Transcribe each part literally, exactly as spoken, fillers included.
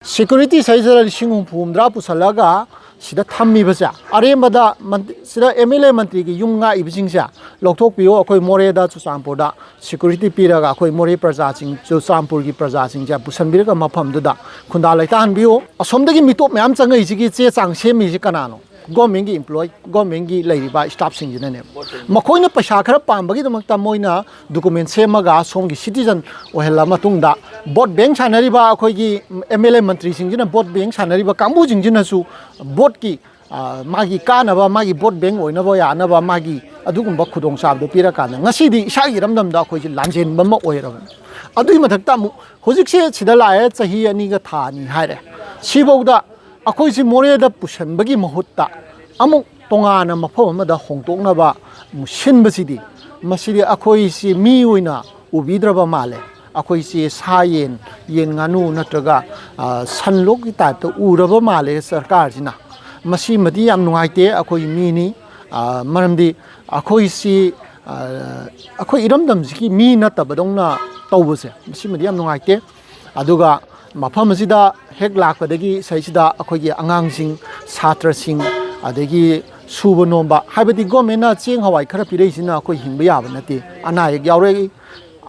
Security ꯁꯩꯁꯤꯗ ꯂꯤꯁꯤꯡ ꯍꯨꯝꯐꯨ ꯍꯨꯝꯗ꯭ꯔꯥ ꯄꯨꯁꯜꯂꯒ ꯁꯤꯗ ꯊꯝꯃꯤꯕꯁꯦ, ꯑꯔꯦꯝꯕꯗ ꯃꯟ-, ꯁꯤꯗ ꯑꯦꯝ ꯑꯦꯜ ꯑꯦ ꯃꯟꯇ꯭ꯔꯤꯒꯤ ꯌꯨꯝ ꯉꯥꯛꯏꯕꯁꯤꯡꯁꯦ ꯂꯧꯊꯣꯛꯄꯤꯌꯨ꯫ ꯑꯩꯈꯣꯏ ꯃꯣꯔꯦꯗ, ꯆꯨꯔꯆꯥꯟꯄꯨꯔꯗ ꯁꯦꯀ꯭ꯌꯨꯔꯤꯇꯤ ꯄꯤꯔꯒ ꯑꯩꯈꯣꯏ ꯃꯣꯔꯦ ꯄ꯭ꯔꯖꯥꯁꯤꯡ, ꯆꯨꯔꯆꯥꯟꯄꯨꯔꯒꯤ ꯄ꯭ꯔꯖꯥꯁꯤꯡꯁꯦ ꯄꯨꯁꯟꯕꯤꯔꯒ ꯃꯐꯝꯗꯨꯗ ꯈꯨꯟꯗꯥ ꯂꯩꯇꯥꯍꯟꯕꯤꯌꯨ꯫ ꯑꯁꯣꯝꯗꯒꯤ ꯃꯤꯇꯣꯞ ꯃꯌꯥꯝ ꯆꯪꯉꯛꯏꯁꯤꯒꯤ ꯆꯦ ꯆꯥꯡ ꯁꯦꯝꯃꯤꯁꯤ ꯀꯅꯥꯅꯣ? ꯒꯣꯔꯃꯦꯟꯒꯤ ꯏꯝꯄ꯭ꯂꯣꯏ, ꯒꯣꯔꯃꯦꯟꯒꯤ ꯂꯩꯔꯤꯕ ꯁ꯭ꯇꯥꯐꯁꯤꯡꯁꯤꯅꯅꯦꯕ꯫ ꯃꯈꯣꯏꯅ ꯄꯩꯁꯥ ꯈꯔ ꯄꯥꯝꯕꯒꯤꯗꯃꯛꯇ ꯃꯣꯏꯅ ꯗꯣꯀꯨꯃꯦꯟ ꯁꯦꯝꯃꯒ ꯁꯣꯝꯒꯤ ꯁꯤꯇꯤꯖꯟ ꯑꯣꯏꯍꯜꯂ ꯃꯇꯨꯡꯗ, ꯚꯣꯠ ꯕꯦꯡ ꯁꯥꯟꯅꯔꯤꯕ ꯑꯩꯈꯣꯏꯒꯤ ꯑꯦꯝ ꯑꯦꯜ ꯑꯦ ꯃꯟꯇ꯭ꯔꯤꯁꯤꯡꯁꯤꯅ, ꯚꯣꯠ ꯕꯦꯡ ꯁꯥꯟꯅꯔꯤꯕ ꯀꯥꯡꯕꯨꯁꯤꯡꯁꯤꯅꯁꯨ ꯚꯣꯠꯀꯤ, ꯑ, ꯃꯥꯒꯤ ꯀꯥꯟꯅꯕ, ꯃꯥꯒꯤ ꯚꯣꯠ ꯕꯦꯡ ꯑꯣꯏꯅꯕ ꯌꯥꯅꯕ ꯃꯥꯒꯤ ꯑꯗꯨꯒꯨꯝꯕ ꯈꯨꯗꯣꯡꯆꯥꯕꯗꯣ ꯄꯤꯔꯀꯥꯟꯗ ꯉꯁꯤꯗꯤ ꯏꯁꯥꯒꯤ ꯏꯔꯝꯗꯝꯗ ꯑꯩꯈꯣꯏꯁꯦ ꯂꯥꯟꯖꯦꯟꯕ ꯑꯃ ꯑꯣꯏꯔꯕꯅꯤ꯫ ꯑꯗꯨꯒꯤ ꯃꯊꯛꯇ ꯑꯃꯨꯛ ꯍꯧꯖꯤꯛꯁꯦ ꯁꯤꯗ ꯂꯥꯛꯑꯦ, ꯆꯍꯤ ꯑꯅꯤꯒ ꯊꯥ ꯑꯅꯤ ꯍꯥꯏꯔꯦ, ꯁꯤꯐꯧꯗ ꯑꯩꯈꯣꯏꯁꯤ ꯃꯣꯔꯦꯗ ꯄꯨꯁꯟꯕꯒꯤ ꯃꯍꯨꯠꯇ ꯑꯃꯨꯛ ꯇꯣꯉꯥꯟꯅ ꯃꯐꯝ ꯑꯃꯗ ꯍꯣꯡꯗꯣꯛꯅꯕ ꯑꯃꯨꯛ ꯁꯤꯟꯕꯁꯤꯗꯤ, ꯃꯁꯤꯗꯤ ꯑꯩꯈꯣꯏꯁꯤ ꯃꯤ ꯑꯣꯏꯅ ꯎꯕꯤꯗ꯭ꯔꯕ ꯃꯥꯜꯂꯦ꯫ ꯑꯩꯈꯣꯏꯁꯤ ꯁꯥ ꯌꯦꯟ, ꯌꯦꯟ ꯉꯥꯅꯨ ꯅꯠꯇ꯭ꯔꯒ, ꯑ, ꯁꯟ ꯂꯣꯛꯀꯤ ꯇꯥꯏꯞꯇ ꯎꯔꯕ ꯃꯥꯜꯂꯦ ꯁꯔꯀꯥꯔꯁꯤꯅ꯫ ꯃꯁꯤꯃꯗꯤ ꯌꯥꯝ ꯅꯨꯡꯉꯥꯏꯇꯦ꯫ ꯑꯩꯈꯣꯏ ꯃꯤꯅꯤ, ꯑ, ꯃꯔꯝꯗꯤ ꯑꯩꯈꯣꯏꯁꯤ, ꯑ, ꯑꯩꯈꯣꯏ ꯏꯔꯝꯗꯝꯁꯤꯒꯤ ꯃꯤ ꯅꯠꯇꯕꯗꯧꯅ ꯇꯧꯕꯁꯦ, ꯃꯁꯤꯃꯗꯤ ꯌꯥꯝ ꯅꯨꯡꯉꯥꯏꯇꯦ꯫ ꯑꯗꯨꯒ ꯃꯐꯝ ꯑꯁꯤꯗ ꯍꯦꯛ ꯂꯥꯛꯄꯗꯒꯤ ꯁꯤꯗꯩꯁꯤꯗ ꯑꯩꯈꯣꯏꯒꯤ ꯑꯉꯥꯡꯁꯤꯡ, ꯁꯥꯇ꯭ꯔꯁꯤꯡ, ꯑꯗꯒꯤ ꯁꯨꯕ ꯅꯣꯝꯕ, ꯍꯥꯏꯕꯗꯤ ꯒꯣꯔꯃꯦꯟꯅ ꯆꯦꯡ ꯍꯋꯥꯏ ꯈꯔ ꯄꯤꯔꯛꯏꯁꯤꯅ ꯑꯩꯈꯣꯏ ꯍꯤꯡꯕ ꯌꯥꯕ ꯅꯠꯇꯦ꯫ ꯑꯅꯥ ꯑꯌꯦꯛ ꯌꯥꯎꯔꯛꯏ,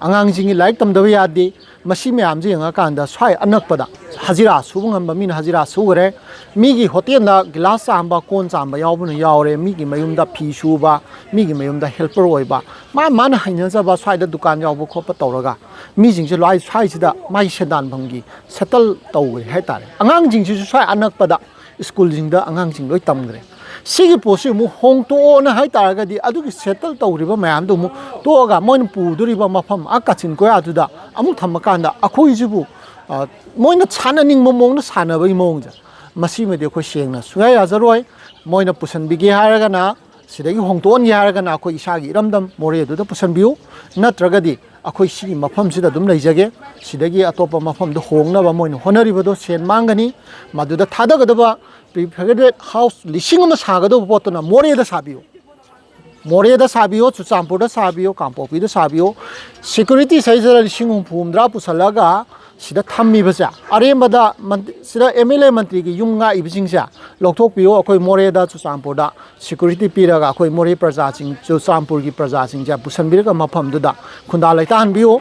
ꯑꯉꯥꯡꯁꯤꯡꯒꯤ ꯂꯥꯏꯔꯤꯛ ꯇꯝꯗꯕ ꯌꯥꯗꯦ꯫ ꯃꯁꯤ ꯃꯌꯥꯝꯁꯦ ꯌꯦꯡꯉꯀꯥꯟꯗ ꯁ꯭ꯋꯥꯏ ꯑꯅꯛꯄꯗ ꯍꯖꯤꯔꯥ ꯁꯨꯕ ꯉꯝꯕ ꯃꯤꯅ ꯍꯖꯤꯔꯥ ꯁꯨꯈ꯭ꯔꯦ, ꯃꯤꯒꯤ ꯍꯣꯇꯦꯜꯗ ꯒꯤꯂꯥꯁ ꯆꯥꯝꯕ, ꯀꯣꯟ ꯆꯥꯝꯕ ꯌꯥꯎꯕꯅ ꯌꯥꯎꯔꯦ, ꯃꯤꯒꯤ ꯃꯌꯨꯝꯗ ꯐꯤ ꯁꯨꯕ, ꯃꯤꯒꯤ ꯃꯌꯨꯝꯗ ꯍꯦꯜꯄꯔ ꯑꯣꯏꯕ, ꯃꯥ ꯃꯥꯅ ꯍꯩꯅꯖꯕ ꯁ꯭ꯋꯥꯏꯗ ꯗꯨꯀꯥꯟ ꯌꯥꯎꯕ ꯈꯣꯠꯄ ꯇꯧꯔꯒ ꯃꯤꯁꯤꯡꯁꯦ ꯂꯣꯏ ꯁ꯭ꯋꯥꯏꯁꯤꯗ ꯃꯥꯒꯤ ꯁꯦꯟꯗꯥꯟꯐꯝꯒꯤ ꯁꯦꯇꯜ ꯇꯧꯈ꯭ꯔꯦ ꯍꯥꯏꯇꯥꯔꯦ꯫ ꯑꯉꯥꯡꯁꯤꯡꯁꯤꯁꯨ ꯁ꯭ꯋꯥꯏ ꯑꯅꯛꯄꯗ ꯁ꯭ꯀꯨꯜꯁꯤꯡꯗ ꯑꯉꯥꯡꯁꯤꯡ ꯂꯣꯏ ꯇꯝꯈ꯭ꯔꯦ꯫ ꯁꯤꯒꯤ ꯄꯣꯠꯁꯤ ꯑꯃꯨꯛ ꯍꯣꯡꯇꯣꯛꯑꯣꯅ ꯍꯥꯏꯇꯥꯔꯒꯗꯤ ꯑꯗꯨꯒꯤ ꯁꯦꯇꯜ ꯇꯧꯔꯤꯕ ꯃꯌꯥꯝꯗꯨ ꯑꯃꯨꯛ ꯇꯣꯛꯑꯒ ꯃꯣꯏꯅ ꯄꯨꯗꯣꯔꯤꯕ ꯃꯐꯝ ꯑꯥ ꯀꯥꯆꯤꯟ ꯀꯣꯌꯥꯗꯨꯗ ꯑꯃꯨꯛ ꯊꯝꯃꯀꯥꯟꯗ ꯑꯩꯈꯣꯏꯁꯤꯕꯨ, ꯑ, ꯃꯣꯏꯅ ꯁꯥꯟꯅꯅꯤꯡꯕ ꯃꯑꯣꯡꯗ ꯁꯥꯟꯅꯕꯒꯤ ꯃꯑꯣꯡꯁꯦ, ꯃꯁꯤꯃꯗꯤ ꯑꯩꯈꯣꯏ ꯁꯦꯡꯅ ꯁꯨꯡꯌꯥ ꯌꯥꯖꯔꯣꯏ꯫ ꯃꯣꯏꯅ ꯄꯨꯁꯟꯕꯤꯒꯦ ꯍꯥꯏꯔꯒꯅ, ꯁꯤꯗꯒꯤ ꯍꯣꯡꯇꯣꯛꯍꯟꯒꯦ ꯍꯥꯏꯔꯒꯅ ꯑꯩꯈꯣꯏ ꯏꯁꯥꯒꯤ ꯏꯔꯝꯗꯝ ꯃꯣꯔꯦꯗꯨꯗ ꯄꯨꯁꯟꯕꯤꯌꯨ, ꯅꯠꯇ꯭ꯔꯒꯗꯤ ꯑꯩꯈꯣꯏ ꯁꯤꯒꯤ ꯃꯐꯝꯁꯤꯗ ꯑꯗꯨꯝ ꯂꯩꯖꯒꯦ꯫ ꯁꯤꯗꯒꯤ ꯑꯇꯣꯞꯄ ꯃꯐꯝꯗ ꯍꯣꯡꯅꯕ ꯃꯣꯏꯅ ꯍꯣꯠꯅꯔꯤꯕꯗꯣ ꯁꯦꯟ ꯃꯥꯡꯒꯅꯤ꯫ ꯃꯗꯨꯗ ꯊꯥꯗꯒꯗꯕ ꯄ꯭ꯔꯤꯐꯦꯕ꯭ꯔꯦꯠ ꯍꯥꯎꯁ ꯂꯤꯁꯤꯡ ꯑꯃ ꯁꯥꯒꯗꯧꯕ ꯄꯣꯠꯇꯨꯅ ꯃꯣꯔꯦꯗ ꯁꯥꯕꯤꯌꯨ꯫ ꯃꯣꯔꯦꯗ ꯁꯥꯕꯤꯌꯣ, ꯆꯨꯔꯆꯥꯟꯄꯨꯔꯗ ꯁꯥꯕꯤꯌꯣ, ꯀꯥꯡꯄꯣꯛꯄꯤꯗ ꯁꯥꯕꯤꯌꯣ꯫ ꯁꯦꯀ꯭ꯌꯨꯔꯤꯇꯤ ꯁꯩꯁꯤꯗ ꯂꯤꯁꯤꯡ ꯍꯨꯝꯐꯨ ꯍꯨꯝꯗ꯭ꯔꯥ ꯄꯨꯁꯜꯂꯒ ꯁꯤꯗ ꯊꯝꯃꯤꯕꯁꯦ, ꯑꯔꯦꯝꯕꯗ ꯁꯤꯗ ꯑꯦꯝ ꯑꯦꯜ ꯑꯦ ꯃꯟꯇ꯭ꯔꯤꯒꯤ ꯌꯨꯝ ꯉꯥꯛꯏꯕꯁꯤꯡꯁꯦ ꯂꯧꯊꯣꯛꯄꯤꯌꯨ꯫ ꯑꯩꯈꯣꯏ ꯃꯣꯔꯦꯗ, ꯆꯨꯔꯆꯥꯟꯄꯨꯔꯗ ꯁꯦꯀ꯭ꯌꯨꯔꯤꯇꯤ ꯄꯤꯔꯒ ꯑꯩꯈꯣꯏ ꯃꯣꯔꯦ ꯄ꯭ꯔꯖꯥꯁꯤꯡ, ꯆꯨꯔꯆꯥꯟꯄꯨꯔꯒꯤ ꯄ꯭ꯔꯖꯥꯁꯤꯡꯁꯦ ꯄꯨꯁꯟꯕꯤꯔꯒ ꯃꯐꯝꯗꯨꯗ ꯈꯨꯟꯗꯥ ꯂꯩꯇꯥꯍꯟꯕꯤꯌꯨ꯫